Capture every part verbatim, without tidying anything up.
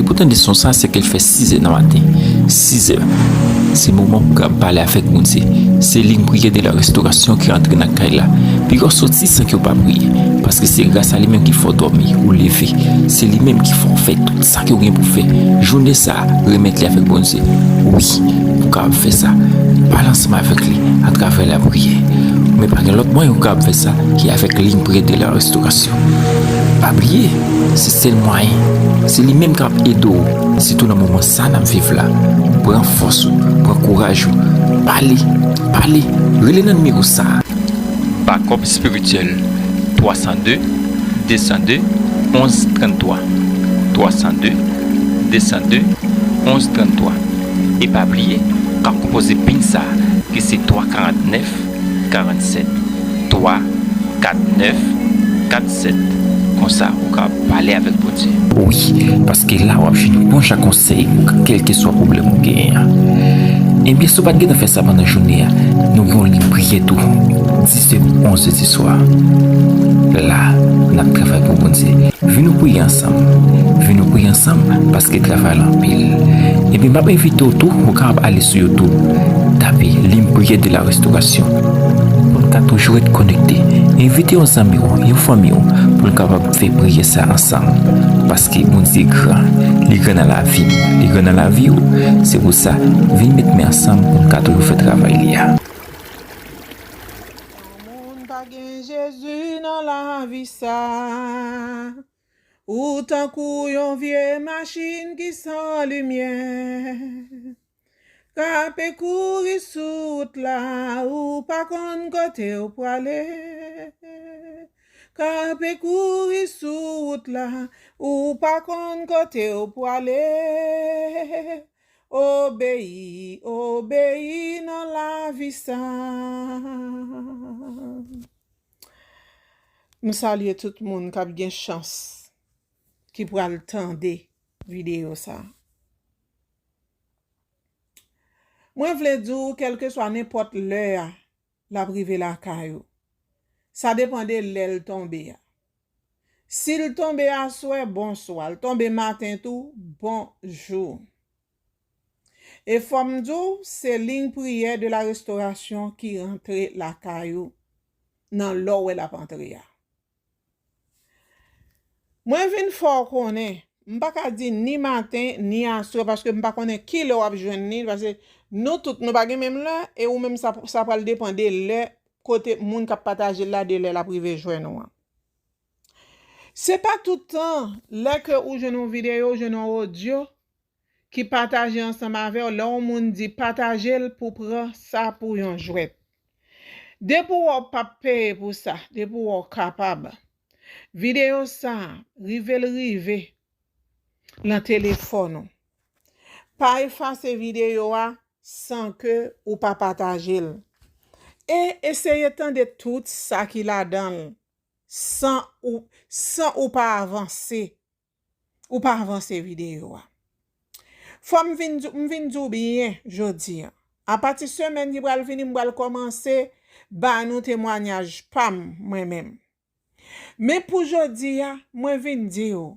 Pou tande son sa, se ke l fè sizè nan maten. Sizè. Se moman pou w kapab pale avèk Bondye. Se liy priyè de la restorasyon ki rantre nan kay la. Piga w soti san ke w pa priye. Paske se gras a li menm ki fè w dòmi, ou leve. Se li menm ki fè w fè tout sa ke w gen pou w fè. Jounen sa, remèt li avèk Bondye. Wi, ou kapab fè sa. Pale ansanm avèk li atravè lapriyè. Men pa gen lòt mwayen ou kapab fè sa ki avèk liy priyè de la restorasyon. Pa bliye, se sèl mwayen. Se li menm k ap ede w, sitou nan moman sa n ap viv la. Pran fòs ou, pran kouraj ou. Pale, pale, rele nan nimewo sa a. Bakòp espirityèl, twa san de, de san de, onz tranntwa. Twa san de, de san de, onz tranntwa. E pa bliye, w ka konpoze pin sa a, ki se twa karant nèf, karannsèt, twa kat nèf kat sèt. Konsa, ou ka pale avèk Bondye. Wi, paske la w ap jwenn bon jan konsèy pou kèlkeswa pwoblèm ou genyen an. Ebyen, si w pa t gentan fè sa pandan jounen an, nou gen yon liy priyè tou, dis èè, onz èè di swa. La, n ap travay pou Bondye. Vin nou priye ansanm. Vin nou priye ansanm, paske travay la anpil. Epi m ap envite w tou, ou kapab ale sou YouTube, tape Liy Priyè de la Restorasyon, pou n ka toujou ret konekte. Envite yon zanmi w, yon fanmi w, pou n kapab fè priyè sa ansanm. Paske Bondye gran, li gran nan lavi m, li gran nan lavi w. Se pou sa, vin met men ansanm pou n ka toujou fè travay li a. Yon moun pa gen Jezi nan lavi sa, ou tankou yon vye machin ki san limyè. K ape kouri sou wout la, ou pa konn kote w prale. K ape kouri sou wout la, ou pa konn kote w prale. Obeyi, obeyi nan lavi sa. M salye tout moun k ap gen chans, ki pral tande videyo sa. Mwen vle di w, kèlkeswa nenpòt lè a, l ap rive lakay ou. Sa depann de lè l tonbe a. Si l tonbe aswè, bonswa. L tonbe maten tou, bonjou. E fò m di w, se liy priyè de la restorasyon ki rantre lakay ou nan lè w wè l ap antre a. Mwen vin fè w konnen, m pa ka di ni maten, ni aswè, paske m pa konnen ki lè w ap jwenn li, paske nou tout, nou pa gen menm lè, e ou menm sa, sa pral depann de lè, kote moun k ap pataje l la, de lè l ap rive jwenn ou an. Se pa tout tan, lè ke ou jwenn yon videyo, ou jwenn yon odyo, ki pataje ansanm avè w, lè yon moun di pataje l pou pran sa pou yon jwèt. Depi w wè w p ap peye pou sa, depi w wè w kapab, videyo sa a, rive l rive nan telefòn ou. Pa efase videyo a san ke ou pa pataje l. E eseye tande tout sa ki ladan l san ou, san ou pa avanse. Ou pa avanse videyo a. Fò m vin di, m vin di w byen jodi a. Apati semèn ki pral vini, m pral kòmanse ba nou temwayaj pa m, mwen menm. Men pou jodi a, mwen vin di w,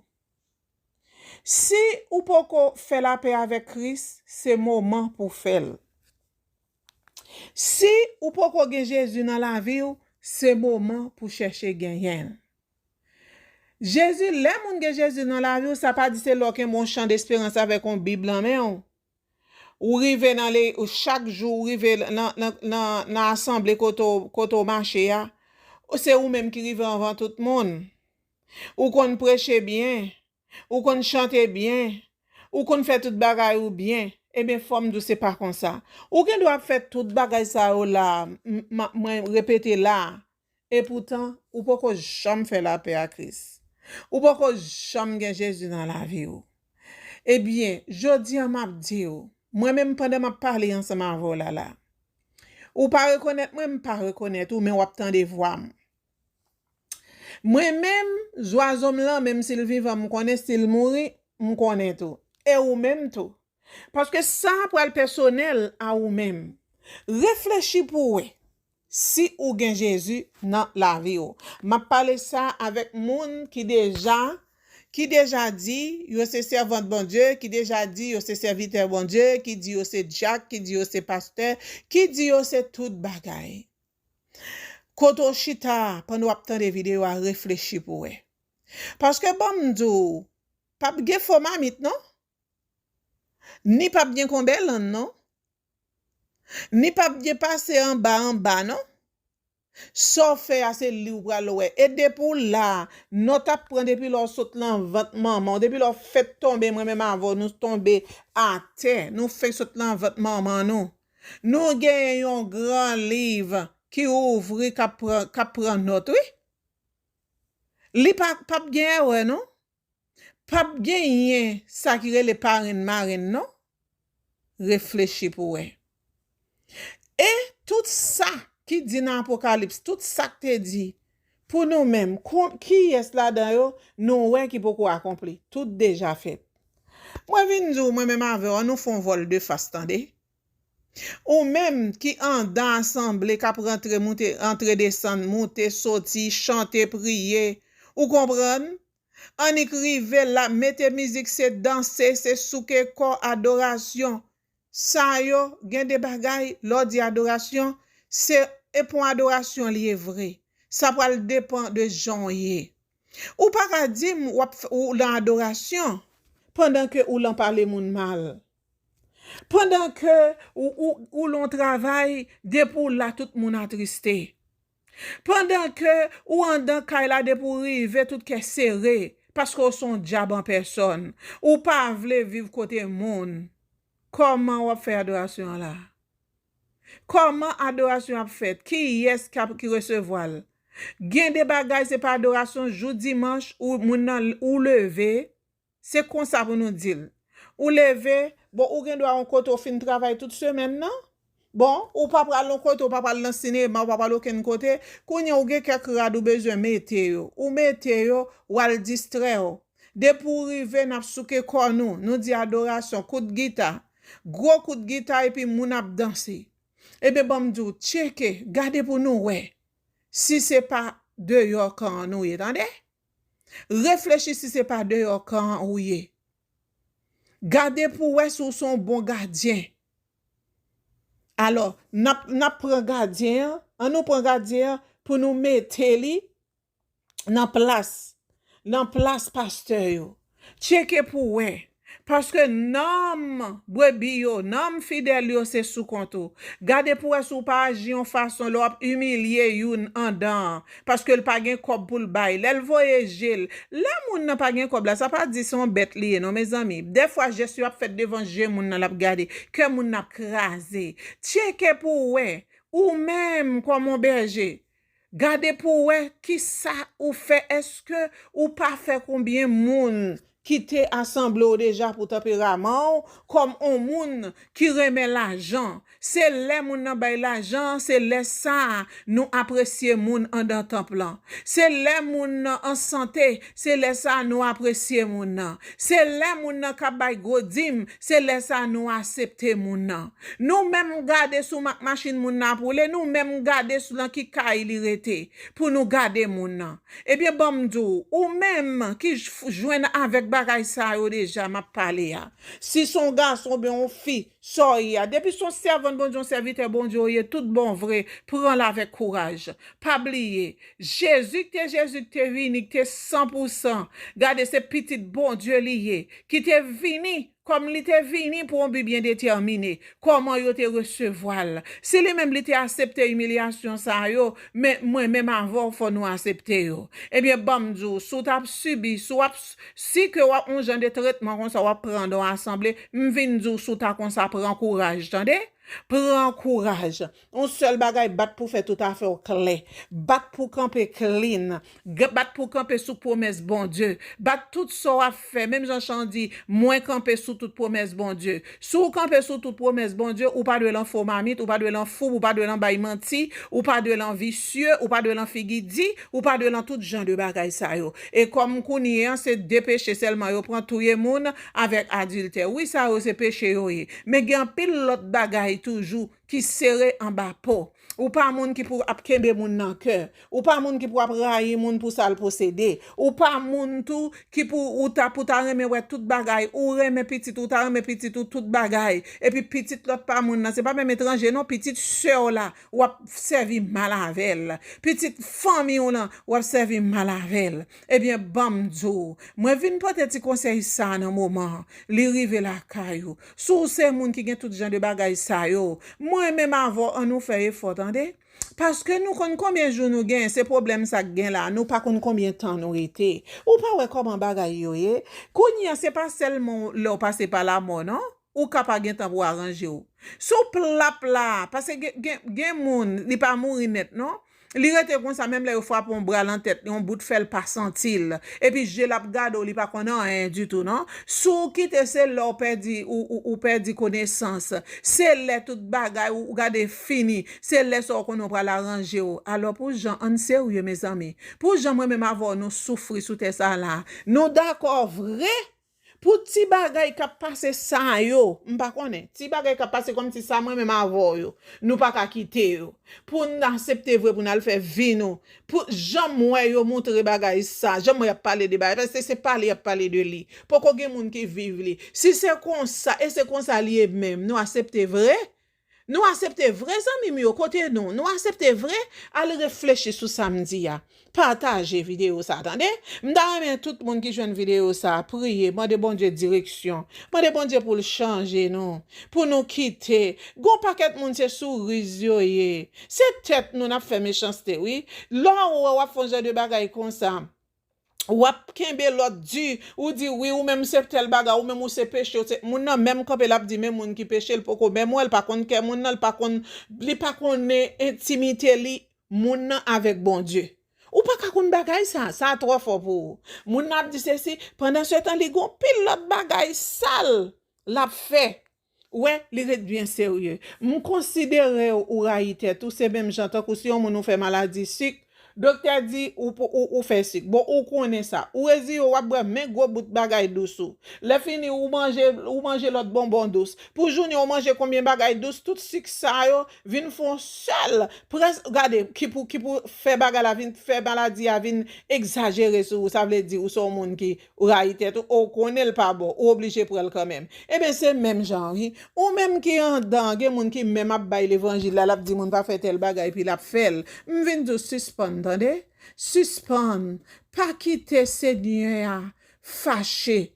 si ou poko fè lapè avèk Kris, se moman pou fè l. Si ou poko gen Jezi nan lavi w, se moman pou chèche genyen l. Jezi, lè moun gen Jezi nan lavi w, sa pa di se lè w kenbe yon chan desperans avèk yon Bib nan men w. Ou rive nan le, ou chak jou ou rive nan, nan, nan, nan asanble kote w, kote w mache a, se ou menm ki rive anvan tout moun. Ou konn preche byen, ou konn chante byen, ou konn fè tout bagay ou byen. Ebyen, fò m di w se pa konsa. Ou gen dwa ap fè tout bagay sa yo la, m, m, mwen repete la, epoutan, ou poko janm fè lapè a Kris. Ou poko janm gen Jezi nan lavi w. Ebyen, jodi a m ap di w, mwen menm pandan m ap pale ansanm avè w la la, ou pa rekonèt mwen, m pa rekonèt ou, men w ap tande vwa m. Mwen menm, zwazo m lan, menm si l vivan, m konnen, si l mouri, m konnen tou. E ou menm tou. Paske sa a pral pèsonèl a ou menm. Reflechi pou w wè si ou gen Jezi nan lavi w. M ap pale sa avèk moun ki deja ki deja di yo se sèvant Bondye, ki deja di yo se sèvitè Bondye, ki di yo se dyak, ki di yo se pastè, ki di yo se tout bagay. Kote w chita a, pandan w ap tande videyo a, reflechi pou w wè. Paske ban m di w, p ap gen fo mamit non. Ni p ap gen konbèlann non. Ni p ap gen pase anba anba non. Sa w fè a se li w pral wè. E depi w la, nòt ap pran depi lè w sot nan vant manman w, depi lè w fèk tonbe, mwen menm avè w, nou tonbe atè, nou fèk sot nan vant manman nou. Nou genyen yon gran liv ki ouvri, k ap pran, k ap pran nòt, wi. Li pa, p ap gen erè non. P ap genyen sa ki rele parenn marenn non. Reflechi pou wè. E tout sa ki di nan Apokalips, tout sa k te di pou nou menm, kiyès ladan yo nou wè ki poko akonpli? Tout deja fèt. Mwen vin di w, mwen menm avè w, ann nou fè yon vòl de fas, tande. Ou menm ki andan asanble, k ap rantre, moute, antre, desann, moute, soti, chante, priye, ou konprann? Annik rive la, mete mizik, se danse, se souke kò, adorasyon. Sa yo, gen de bagay, lè w di adorasyon, se, e pou adorasyon li ye vre. Sa pral depann de jan w ye. Ou pa ka di m w ap, ou nan adorasyon pandan ke ou lan pale moun mal. Pandan ke ou, ou, ou lan travay, depi w la, tout moun atriste. Pandan ke ou andan kay la, depi w rive, tout kè sere, paske w se yon dyab an pèsòn. Ou pa vle viv kote moun. Kòman w ap fè adorasyon an la? Kòman adorasyon ap fèt? Kiyès k ap, ki resevwa l? Gen de bagay se pa adorasyon, jou dimanch, ou, moun nan, ou leve, se konsa pou nou di l. Ou leve, bon, ou gen dwa yon kote w fin travay tout semèn nan. Bon, ou pa pral yon kote, ou pa pral nan sinema, ou pa pral okenn kote. Kounye a, ou gen kèk rad ou bezwen mete yo. Ou mete yo, w al distrè w. Depi w rive, n ap souke kò nou. Nou di adorasyon, kout gita. Gwo kout gita epi moun ap danse. Ebyen, ban m di w, tcheke, gade pou nou wè si se pa deyò kan an nou ye, tande? Reflechi si se pa deyò kan an ou ye. Gade pou wè si w se yon bon gadyen. Alò, n ap, n ap pran gadyen an, ann nou pran gadyen an pou nou mete li nan plas, nan plas pastè yo. Tcheke pou wè. Paske nanm brebi yo, nanm fidèl yo se sou kont ou. Gade pou wè si w pa aji yon fason lè w ap imilye youn andan an, paske l pa gen kòb pou l bay. Lè l voye je l, lè moun nan pa gen kòb la, sa pa di se yon bèt li ye non, mezanmi. Dèfwa, jès yo ap fèt devan je moun nan, l ap gade, kè moun nan ap kraze. Tcheke pou wè, ou menm kòm yon bèje, gade pou w wè kisa ou fè. Èske ou pa fè konbyen moun kite asanble w deja pou tanperaman w kòm on moun ki renmen lajan? Se lè moun nan bay lajan an, se lè sa a nou apresye moun andan tanp lan. Se lè moun nan an sante, se lè sa a nou apresye moun nan. Se lè moun nan ka bay gwo dim, se lè sa a nou aksepte moun nan. Nou menm gade sou mak machin moun nan ap woule, nou menm gade sou nan ki kay li rete, pou nou gade moun nan. Ebyen, ban m di w, ou menm ki j-, jwenn avèk bagay sa yo deja m ap pale a, si se yon gason oubyen yon fi, sa w ye a, depi se yon sèvant Bondye, yon sèvitè Bondye w ye, tout bon vre, pran l avèk kouraj. Pa bliye, Jezi ki te Jezi, ki te vini, ki te san pou san, gade se pitit Bondye li ye, ki te vini kòm li te vini pou yon bi byen detèmine, kòman yo te resevwa l. Si li menm li te aksepte imilyasyon sa yo, men mwen menm avè w fò nou aksepte yo. Ebyen, ban m di w, si w t ap sibi, si w ap, si ke w ap yon jan de tretman konsa w ap pran nan yon asanble, m vin di w, si w ta konsa, pran kouraj, tande? Pran kouraj. Yon sèl bagay, bat pou fè tout afè w klè. Bat pou kanpe clean. G-, bat pou kanpe sou pwomès Bondye. Bat tout sa w ap fè. Menm jan Chan di, mwen kanpe sou tout pwomès Bondye. Si w kanpe sou tout pwomès Bondye, ou pa dwe lan fo mamit, ou pa dwe lan foub, ou pa dwe lan bay manti, ou pa dwe lan visye, ou pa dwe lan figi di, ou pa dwe lan tout jan de bagay sa yo. E kòm kounye a, se de peche sèlman yo pran, touye moun avèk adiltè. Wi, sa yo se peche yo ye. Men gen anpil lòt bagay toujou ki sere anba po. Ou pa moun ki pou ap kenbe moun nan kè. Ou pa moun ki pou ap rayi moun pou sa l posede. Ou pa moun tou ki pou ou ta pou ta renmen wè tout bagay. Ou renmen pitit ou, ta renmen pitit ou tout bagay. Epi pitit lòt pa moun nan, se pa menm etranje non, pitit sè w la, w ap sèvi mal avè l. Pitit fanmi w lan, w ap sèvi mal avè l. Ebyen, ban m di w, mwen vin pote ti konsèy sa nan moman an. Li rive lakay ou. Si w se moun ki gen tout jan de bagay sa yo, mwen menm avè w, ann nou fè efò, tande? Paske nou konn konbyen jou nou gen, se pwoblèm sa k gen la, nou pa konn konbyen tan nou rete. Ou pa wè kòman bagay yo ye? Kounye a, se pa sèlman lè w pase pa lamò, non. Ou ka pa gen tan pou aranje w. Si w plap la, paske gen, gen, gen moun, li pa mouri nèt, non. Li rete konsa, menm lè yo frape yon bra lan tèt li, yon bout fè l pa santi l. Epi je l ap gade w, li pa konn anyen ditou, non. Si w kite, se lè w pèdi, ou, ou, ou pèdi konesans. Se lè tout bagay ou gade fini. Se lè sa w konnen w pral aranje w. Alò, pou jan, ann serye, mezanmi. Pou jan mwen menm avè w, nou soufri sou tè sa la. Nou dakò vre pou ti bagay k ap pase sa yo. M pa konnen. Ti bagay k ap pase kòmsi sa mwen menm avè w yo. Nou pa ka kite yo. Pou n aksepte vre pou n al fè vi nou. Pou jan m wè yo montre bagay sa, jan m wè y ap pale de bagay, paske se pale y ap pale de li. Poko gen moun ki viv li. Si se konsa, e se konsa li ye menm, nou aksepte vre? Nou aksepte vre, zanmi m yo, kote nou? Nou aksepte vre? Al reflechi sou sa m di a. Pataje videyo sa, tande? M ta renmen tout moun ki jwenn videyo sa, priye, mande Bondye direksyon. Mande Bondye pou l chanje nou, pou nou kite. Gon pakèt moun se sou riz yo ye. Se tèt nou n ap fè mechanste, wi. Lè w wè w ap fè yon jan de bagay konsa, w ap kenbe lòt di, ou di, wi, ou menm se tèl bagay, ou menm ou se peche, ou se, moun nan menm kanpe, l ap di, men moun ki peche, l poko menm wè, l pa konn kè moun nan, l pa konn, li pa konnen entimite li, moun nan avèk Bondye. Ou pa ka konn bagay sa, sa twò fò pou ou. Moun nan ap di sesi, pandan se tan, li gon pil lòt bagay sal l ap fè. Wè, li ret byen serye. M konsidere w ou rayi tèt ou, se menm jan tankou si yon moun ou fè maladi sik, doktè di ou, ou, ou fè sik. Bon, ou konnen sa. Ou reziye w, w ap bwè men gwo bout bagay dous ou. Lè fini, ou manje, ou manje lòt bonbon dous. Pou jounen, ou manje konbyen bagay dous, tout sik sa yo vin fè yon sèl. Près, gade, ki pou, ki pou fè bagay la vin, fè maladi a vin egzajere sou ou. Sa vle di ou se yon moun ki ou rayi tèt ou, ou konnen l pa bon, ou oblije pran l kanmenm. Ebyen, se menm jan, wi. Ou menm ki anndan, gen moun ki menm ap bay levanjil la, l ap di moun pa fè tèl bagay, epi l ap fè l. M vin di w sispann, tande? Sispann. Pa kite Senyè a fache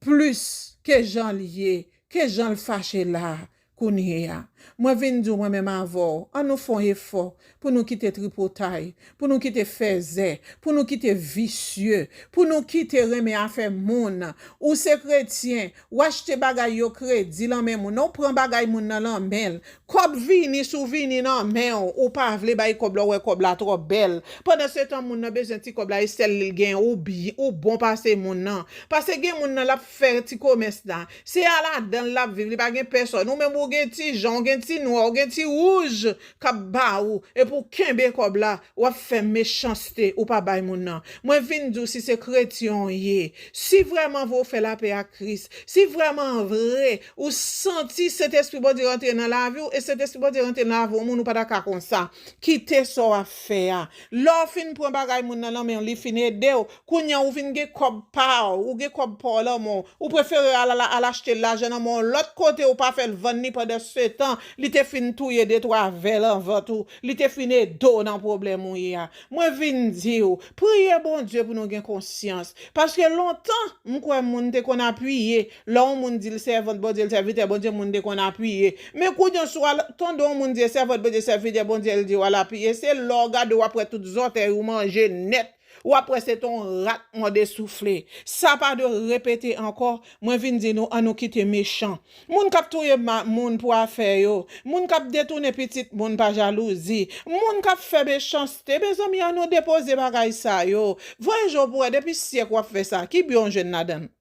plis ke jan l ye, ke jan l fache la kounye a. Mwen vin di w mwen menm avè w, ann nou fè yon efò pou nou kite tripotay, pou nou kite fèzè, pou nou kite visye, pou nou kite renmen afè moun. Ou se kretyen, w achte bagay yo kredi lan men moun nan, ou pran bagay moun nan lan men l. Kòb vini, si w vini nan men w, ou pa vle bay kòb la, ou wè kòb la twò bèl. Pandan se tan, moun nan bezwen ti kòb la, e sèl li l gen, ou byen, ou bon pase moun nan. Paske gen moun nan, l ap fè ti komès la. Se a ladan l l ap viv, li pa gen pèsòn. Ou menm ou gen ti jan, ou gen ti nwa, ou gen ti wouj k ap ba ou. Epi w kenbe kòb la, w ap fè mechanste, ou pa bay moun nan. Mwen vin di w si se kretyen w ye. Si vrèman vre w fè lapè ak Kris, si vrèman vre ou santi Sentespri Bondye rantre nan lavi w, e Sentespri Bondye rantre nan lavi yon moun, ou pa ta ka konsa. Kite sa w ap fè a. Lè w fin pran bagay moun nan nan men w, li fin ede w, kounye a ou vin gen kòb pa w, ou gen kòb pa w lan men w, ou prefere al, al, al achte l lajan nan men w lòt kote, ou pa fè l vann li pandan se tan, li te fin touye de twa vè lan vant ou, li te fin ede w nan pwoblèm ou ye a. Mwen vin di w, priye Bondye pou nou gen konsyans. Paske lontan, m kwè moun te konn apiye. Lè yon moun di l sèvant Bondye, l sèvitè Bondye, moun te konn apiye. Men kounye a, si w al tande yon moun di l sèvant Bondye, sèvitè Bondye, l di w al apiye, se lè w gade w ap wè tout zòtèy ou manje nèt. W ap wè se t on rat mòde soufle. Sa pa dwe repete ankò. Mwen vin di nou, ann nou kite mechan. Moun k ap touye ma-, moun pou afè yo, moun k ap detounen pitit moun pa jalouzi, moun k ap fè mechanste, mezanmi, ann nou depoze bagay sa yo. Voye je w pou wè, depi syèk w ap fè sa, ki byen w jwenn ladan l?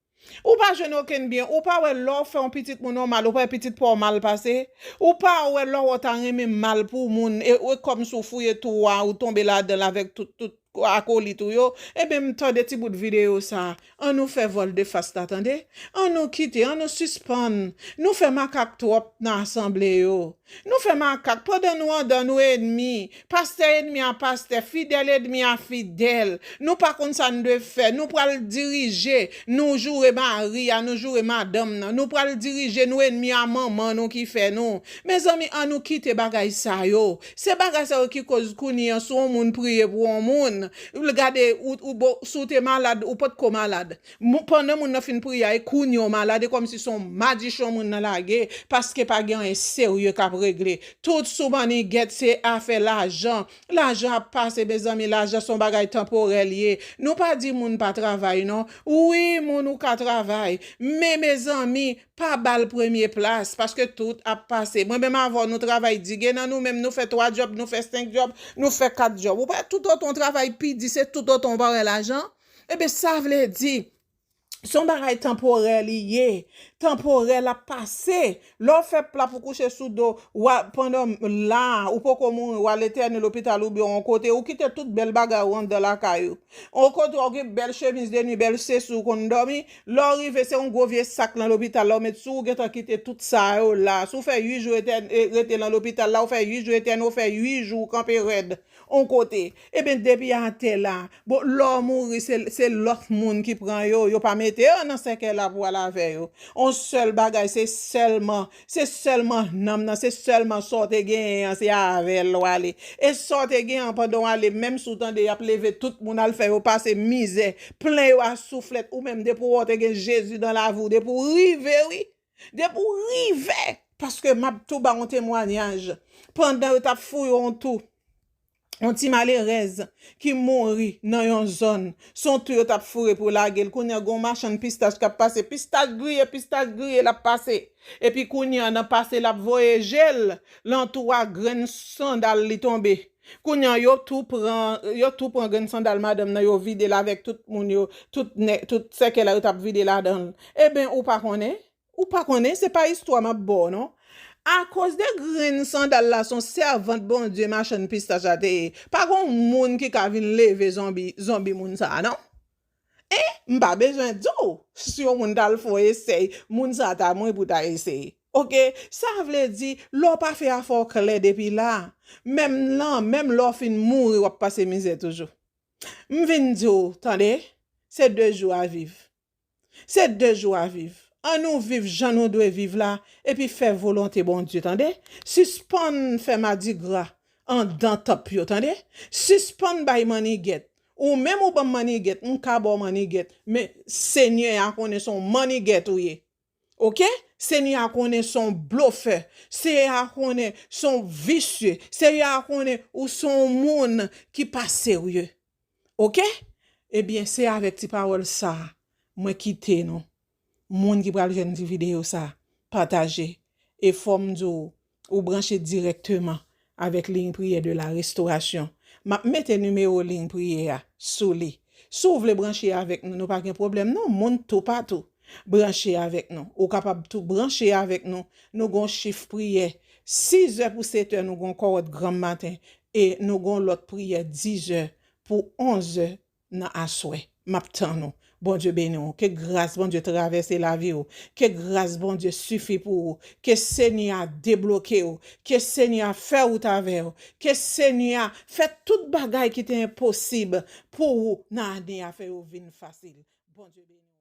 Ou pa jwenn okenn byen, ou pa wè lè w fè yon pitit moun yon mal, ou pa wè pitit pa w mal pase? Ou pa wè lè w ta renmen mal pou moun, e, e kòmsi w fouye twou a, ou tonbe ladan l avèk tout, tout akolit ou yo, ebyen, m tande ti bout videyo sa a. An nou fè vòl de fas la, tande. An nou kite, an nou sispann. Nou fè makak twòp nan asanble yo. Nou fè makak pandan nou anndan nou enmi. Pastè enmi a pastè, fidèl enmi a fidèl. Nou pa konn sa n dwe fè. Nou pral dirije. Nou joure mari a, nou joure madanm nan. Nou pral dirije, nou enmi a manman nou ki fè nou. Mezanmi, an nou kite bagay sa yo. Se bagay sa yo ki koz kounye an, si yon moun priye pou yon moun, l gade, ou, ou, bo- si w te malad, ou potko malad. Mou- Pandan moun nan fin priye a, e kounye w malad, e kòmsi se yon madichon moun nan lage, paske pa gen anyen serye k ap regle. Tout sou mannigèt, se afè lajan. Lajan ap pase, mezanmi, lajan se yon bagay tanporè l ye. Nou pa di moun pa travay, non. Wi, moun ou ka travay. Men, mezanmi, pa ba l premye plas, paske tout ap pase. Mwen menm avè w, nou travay di. Gen nan nou menm, nou fè twa djòb, nou fè senk djòb, nou fè kat djòb. Ou pa toutotan w travay pi di, se toutotan w pa wè lajan. Ebyen, sa vle di, se yon bagay tanporè li ye. Tanporè, l ap pase. Lè w fè pla pou kouche sou do, w a, pandan la, ou poko mouri, w al entène lopital oubyen yon kote, ou kite tout bèl bagay ou anndan lakay ou. Yon kote w gen bèl chemiz de nwi, bèl sesi ou konn dòmi. Lè w rive, se yon gwo vye sak nan lopital la ou met sou ou, gentan kite tout sa yo la. Si w fè uit jou entène, e, rete nan lopital la, ou fè uit jou entène, ou fè uit jou ou kanpe rèd yon kote. Ebyen, depi atè la, bon, lè w mouri, se, se lòt moun ki pran yo, yo pa mete yo nan sèkèy la pou al avè yo. On sèl bagay, se sèlman, se sèlman nanm nan, se sèlman sa w te genyen an, se avè l w ale. E sa w te genyen an, pandan w ale, menm si w tande y ap leve tout moun al fè yo pase mizè, plen yo a souflèt, ou menm depi w wè w te gen Jezi nan lavi w, depi w rive, wi, depi w rive, paske m ap tou ba yon temwayaj, pandan yo t ap fouye yon tou, yon ti malerèz ki mouri nan yon zòn. Se yon tou yo t ap foure pou lage l. Kounye a, gen yon machann pistach k ap pase. Pistach griye, pistach griye, l ap pase. Epi kounye a, nan pase l ap voye je l, lan tou a, grenn sandal li tonbe. Kounye a, yo tou pran, yo tou pran grenn sandal madanm nan, yo vide l avèk tout moun yo, tout nè, tout sèkèy la, yo t ap vide ladan l. Ebyen, ou pa konnen? Ou pa konnen, se pa istwa m ap ba w, non. Akoz de grenn sandal la, se yon sèvant Bondye machann pistach la te ye. Pa gen yon moun ki ka vin leve zonbi, zonbi moun sa a, non. E, m pa bezwen di w, si yon moun t al fè yon esèy, moun sa a ta mouri pou ta eseye. Oke? Sa vle di, lè w pa fè afè w klè depi la, menm lan, menm lè w fin mouri, w ap pase mizè toujou. M vin di w, tande, se de jou a viv. Se de jou a viv. An nou viv jan nou dwe viv la, epi fè volonte Bondye, tande? Sispann fè madigra anndan tanp yo, tande? Sispann bay mannigèt. Ou menm ou ban m mannigèt, m ka ba w mannigèt, men Senyè a konnen se yon mannigèt ou ye. Oke? Senyè a konnen se yon blofè. Senyè a konnen se yon visye. Senyè a konnen ou se yon moun ki pa serye. Oke? Ebyen, se avèk ti pawòl sa a mwen kite nou. Moun ki pral jwenn ti videyo sa a, pataje. E fò m di w, ou branche dirèkteman avèk liy priyè de la restorasyon. M ap mete nimewo liy priyè a sou li. Si w vle branche avèk nou, nou pa gen pwoblèm non, moun toupatou branche avèk nou. Ou kapab tou branche avèk nou. Nou gon chif priyè sizè pou setè, nou gon kòwòt granm maten. E nou gon lòt priyè dizè pou onzè nan aswè. M ap tann ou. Bondye beni w. Ke gras Bondye travèse lavi w. Ke gras Bondye sifi pou ou. Ke Senyè a debloke w. Ke Senyè a fè wout avè w. Ke Senyè a fè tout bagay ki te enposib pou ou nan ane a, fè yo vin fasil. Bondye beni w.